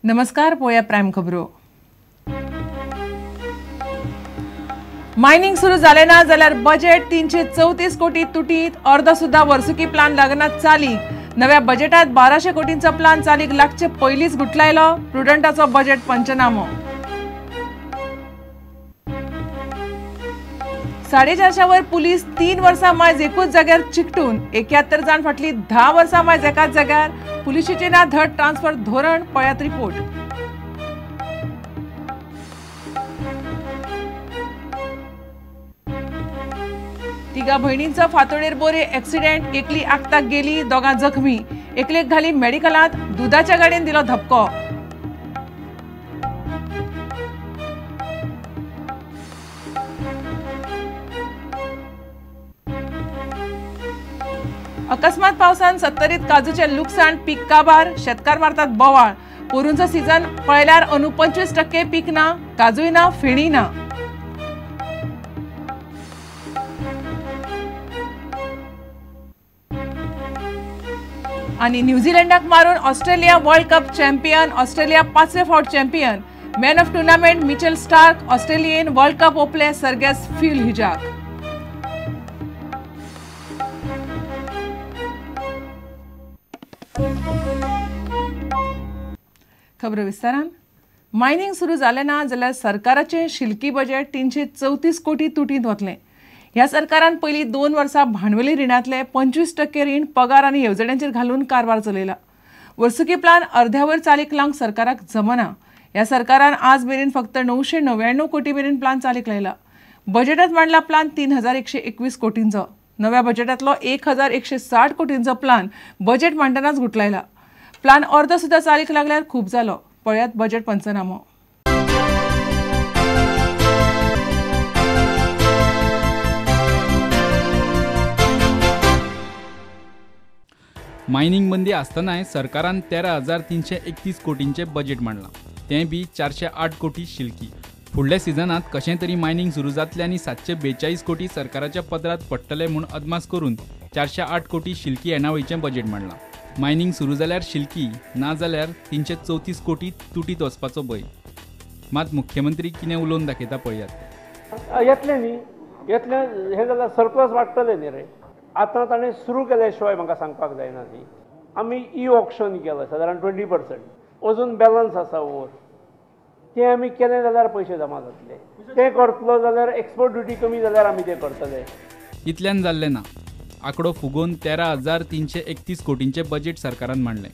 नमस्कार, पोया प्रायम खबरो। मायनिंग सुरू जालें ना जाल्यार बजेट 334 कोटी तुटीत, अर्दो सुद्धा वर्सुकी प्लान लागना चालीक। नव्या बजेटात 1200 कोटींचो प्लान चालीक लागचे पयलींच गुटलायलो प्रुडंटाचो बजेट पंचनामो। 450 वयर पुलीस 3 वर्सां मायज एकूच जाग्यार चिकटून, 71 जाण फाटली 10 वर्सां मायज एकाच जाग्यार। पुलिशेचे ना धड ट्रान्सफर धोरण, पळयात रिपोर्ट। तिगा भयणींचो फातोडेर बोरे एक्सिडेंट, एकली आगताक गेली, दोगां जखमी, एकलेक घाली मेडिकलांत, दुदाच्या गाडयेन दिलो धपको। अकस्मात पावसान 70त काजूचे लुकसाण, पीक काबार, शेतकार मारतात बोवाळ। पोरूंचो सीजन पळयल्यार अंदू 25% पीक ना, काजूय ना, फेणी ना। आनी न्यूझीलंडाक मारून Australia world cup champion, Australia 5वे फावट champion. Man of tournament Mitchell Starc, ऑस्ट्रेलियेन world cup ओपले सर्गेस फिल हिजाक। खबरो विस्तारान। मायनिंग सुरू जालें ना जाल्यार सरकाराचें शिल्की बजेट 334 कोटी तुटींत वतलें। ह्या सरकारान पयलीं 2 वर्सां भांडवली रिणांतले 25% रीण पगार आनी येवजण्यांचेर घालून कारभार चलयला। वर्सुकी प्लान अर्ध्यावर चालीक लावंक सरकाराक जमना। ह्या सरकारान आज मेरेन फक्त 999 कोटी मेरेन प्लान चालीक लायला। बजेटांत मांडला प्लान 3121 कोटींचो। नव्या बजेटांतलो 1160 कोटींचो प्लान बजेट मांडटनाच गुटलायला। प्लान अर्दो सुद्धा चालीक लागल्यार खूब जालो। पळयात बजेट पंचनामो। मायनिंग बंदी आसतनाय सरकारान 13,331 कोटींचे बजेट मांडलां, तें बी 408 कोटी शिल्की। फुडल्या सिजनांत कशें तरी मायनिंग सुरू जातलें आनी 742 कोटी सरकाराच्या पदरांत पडटले म्हूण अदमास करून 408 कोटी शिल्की येणावळीचें बजेट मांडलां। मायनिंग सुरू जाल्यार शिल्की, ना जाल्यार 334 कोटी तुटीत वचपाचो भंय। मात मुख्यमंत्री कितें उलोवन दाखयता पळयात। येतलें न्ही, येतलें हें जाल्यार सरप्लस वाडटलें न्ही रे। आतां ताणें सुरू केल्या शिवाय म्हाका सांगपाक जायना न्ही। आमी ई ऑक्शन केलां सादारण 20%, अजून बॅलन्स आसा ओवर, तें आमी केलें जाल्यार पयशे जमा जातले। तें करतलो जाल्यार एक्सपोर्ट ड्युटी कमी जाल्यार आमी तें करतले। इतल्यान जाल्लें ना, आंकडो फुगोवन 13,331 कोटींचें बजेट सरकारान मांडलें।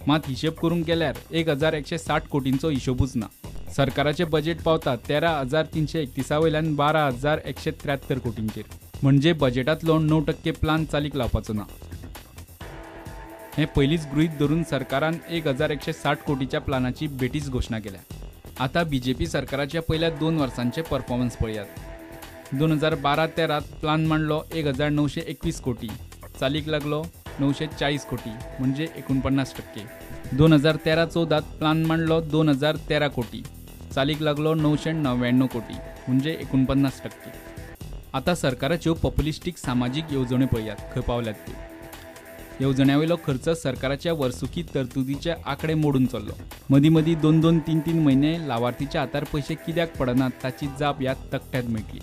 मात हिशेब करूंक गेल्यार 1,160 कोटींचो हिशोबूच ना। सरकाराचें बजेट पावता 13,331 वयल्यान 12,173 कोटींचेर, म्हणजे बजेटांतलो 9% प्लान चालीक लावपाचो ना। हें पयलींच गृहीत धरून सरकारान 1,160 कोटीच्या प्लानाची बेठीच घोशणा केल्या। आतां बीजेपी सरकाराच्या पयल्या 2 वर्सांचे परफॉर्मन्स पळयात। 2012-13 प्लान मांडलो 1,921 कोटी, चालीक लागलो 940 कोटी म्हणजे 49%। 2013-14 प्लान मांडलो 2,013 कोटी, चालीक लागलो 999 कोटी म्हणजे 49%। आतां सरकाराच्यो पॉप्युलिस्टीक सामाजीक येवजण्यो पळयात खंय पावल्यात त्यो। येवजण्या वयलो खर्च सरकाराच्या वर्सुकी तरतुदीचे आंकडे मोडून चल्लो। मदीं मदीं 2-2, 3-3 म्हयने लावार्थीच्या हातार पयशे कित्याक पडनात ताची जाप ह्या तकट्यांत मेळटली।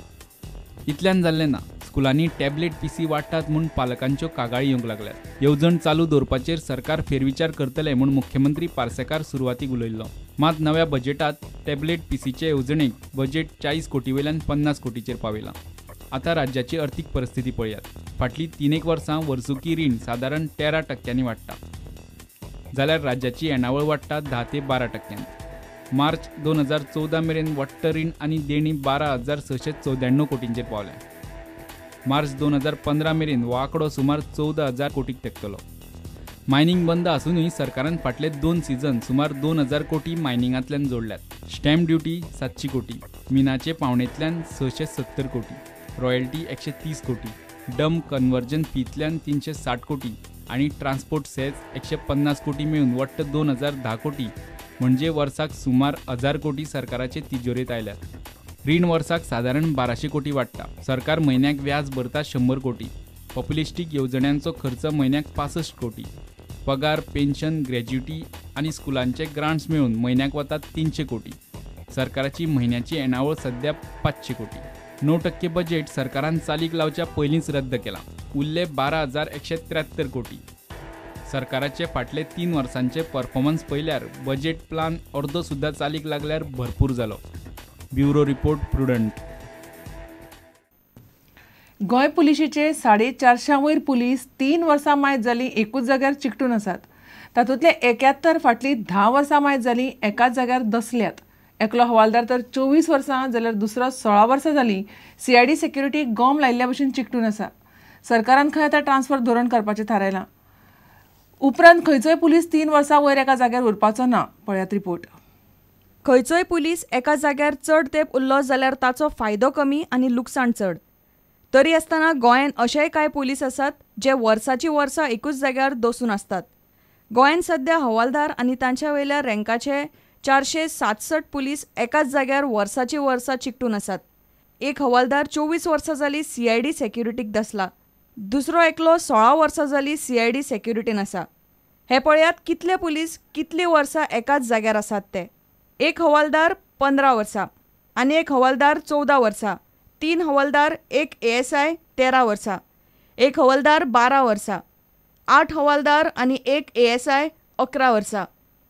इतल्यान जाल्लें ना, स्कुलांनी टॅबलेट पीसी वाडटात म्हूण पालकांच्यो कागाळी येवंक लागल्यात। येवजण चालू दवरपाचेर सरकार फेरविचार करतलें म्हूण मुख्यमंत्री पार्सेकार सुरवातीक उलयल्लो। मात नव्या बजेटांत टॅबलेट पीसीचे येवजणेक बजेट 40 कोटी वयल्यान 50 कोटीचेर पावयलां। आतां राज्याची अर्थीक परिस्थिती पळयात। फाटलीं 3-1 वर्सां वर्सुकी रीण सादारण 13% वाडटा, जाल्यार राज्याची येणावळ वाडटा 10 ते 12%। मार्च 2014 मेरेन वट्ट रीण आनी देणी 12,694 कोटींचेर पावल्या। मार्च 2015 मेरेन हो आंकडो सुमार 14,000 कोटीक तेंकतलो। मायनिंग बंद आसुनूय सरकारान फाटले 2 सीजन सुमार 2,000 कोटी मायनिंगांतल्यान जोडल्यात। स्टॅम्प ड्युटी 700 कोटी, मिनाचे पावणेंतल्यान 670 कोटी, रॉयल्टी 130 कोटी, डम्प कन्वर्जन फींतल्यान 360 कोटी आनी ट्रान्सपोर्ट सेस 150 कोटी मेळून वट्ट 2,010 कोटी म्हणजे वर्साक सुमार 1,000 कोटी सरकाराचे तिजोरेंत आयल्यात। रीण वर्साक सादारण 1200 कोटी वाडटा। सरकार म्हयन्याक व्याज भरता 100 कोटी, पॉप्युलिस्टीक येवजण्यांचो खर्च म्हयन्याक 65 कोटी। पगार, पेन्शन, ग्रॅज्युटी आनी स्कुलांचे ग्रांट्स मेळून म्हयन्याक वतात 300 कोटी. सरकाराची म्हयन्याची येणावळ सध्या 500 कोटी. 9% बजेट सरकारान चालीक लावच्या पयलींच रद्द केलां. उरले 12,173 कोटी. सरकाराचे फाटले 3 वर्सांचे परफॉर्मन्स पळयल्यार बजेट प्लान अर्दो सुद्दां चालीक लागल्यार भरपूर जालो. Bureau report, Prudent. Goa पुलिशेचे 450 वयर पुलीस 3 वर्सां मायत जालीं एकूच जाग्यार चिकटून आसात. तातूंतले 71 फाटलीं 10 वर्सां मायत जालीं एकाच जाग्यार दसल्यात. एकलो हवालदार तर 24 वर्सां जाल्यार दुसरो 16 वर्सां जालीं सीआयडी सेक्युरिटी गॉम लायिल्ल्या भशेन चिकटून आसा. सरकारान खंय आतां ट्रान्सफर धोरण करपाचें थारायलां. उपरांत खंयचोय पुलीस 3 वर्सां वयर एका जाग्यार उरपाचो ना. पळयात रिपोर्ट. खंयचोय पुलीस एका जाग्यार चड तेंप उरलो जाल्यार ताचो फायदो कमी आनी लुकसाण चड. तरी आसतना गोंयांत अशेय कांय पुलीस आसात जे वर्साची वर्सां एकूच जाग्यार दसून आसतात. गोंयांत सध्या हवालदार आनी तांच्या वयल्या रँकाचे 467 पुलीस एकाच जाग्यार वर्साची वर्सां चिकटून आसात. एक हवालदार 24 वर्सां जाली सीआयडी सेक्युरिटीक दसला. दुसरो एकलो 16 वर्सां जाली सीआयडी सेक्युरिटीन आसा. हे पळयात कितले पुलीस कितली वर्सां एकाच जाग्यार आसात ते. एक हवालदार 15 वर्सां आनी एक हवालदार 14 वर्सां, 3 हवालदार, एक एएसआय 13 वर्सां, एक हवालदार 12 वर्सां, 8 हवालदार आनी एक एएसआय 11 वर्सां,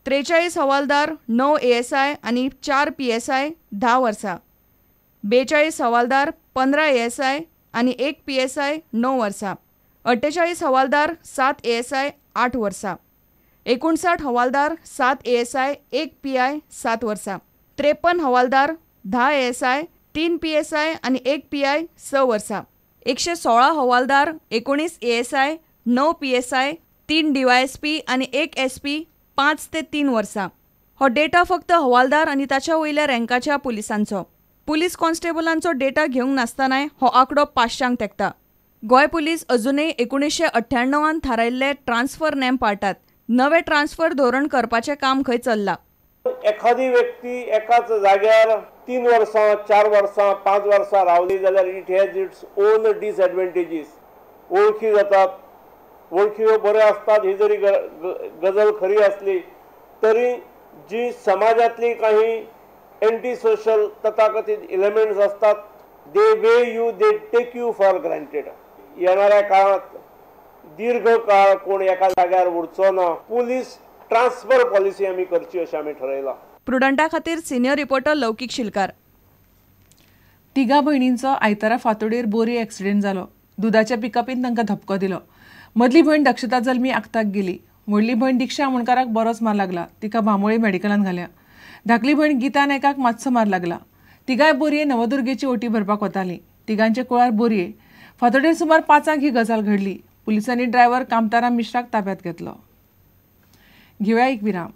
43 हवालदार, 9 एएसआय आनी 4 पीएसआय 10 वर्सां, 42 हवालदार, 15 एएसआय आनी 1 पीएसआय 9 वर्सां, 48 हवालदार, 7 एएसआय 8 वर्सां, 59 हवालदार, 7 एएसआय, 1 पीआय 7 वर्सां, 53 हवालदार, 10 एएसआय, 3 पीएसआय आनी 1 पीआय 6 वर्सां, 116 हवालदार, 19 एएसआय, 9 पीएसआय, 3 डीवायएसपी आनी 1 एसपी 5 ते 3 वर्सां. हो डेटा फक्त हवालदार आनी ताच्या वयल्या रँकाच्या पुलिसांचो. पुलीस कॉन्स्टेबलांचो डेटा घेवंक नासतनाय हो आंकडो 500 तेंकता. गोंय पुलीस अजुनय 1998 थारायिल्ले ट्रान्सफर नेम पाळटात. नवे ट्रान्सफर धोरण करपाचें काम खंय चल्लां. एखादी व्यक्ती एकाच जाग्यार 3 वर्सां, 4 वर्सां, 5 वर्सां रावली जाल्यार it has its own disadvantages. वळखी जातात, वळखी ह्यो बऱ्यो आसतात ही जरी गजल खरी आसली तरी जी समाजांतली काही एंटी सोशल तथाकथित एलिमेंट्स आसतात they weigh you, they take you for granted. येणाऱ्या काळात दीर्घ काळ कोण एका जाग्यार उरचो ना. पुलीस ट्रान्सफर पॉलिसी आमी करची अशें आमी ठरयलां. प्रुडंटा खातीर सिनियर रिपोर्टर लौकीक शिलकार. तिगा भयणींचो आयतारा फांतोडेर बोरी एक्सिडेंट जालो. दुदाच्या पिकअपीन तांकां धपको दिलो. मदली भयण दक्षता जल्मी आक्ताक गेली. व्हडली भयण दीक्षा आमोणकाराक बरोच मार लागला. तिका बांबोळे मेडिकलान घाल्या. धाकली भयण गीता नायकाक मातसो मार लागला. तिगाय बोरये नवदुर्गेची ओटी भरपाक वताली. तिगांचे कुळार बोरये. फांतोडेर सुमार 5 ही गजाल घडली. पुलिसांनी ड्रायव्हर कामताराम मिश्राक ताब्यात घेतलो. घेवया एक विराम.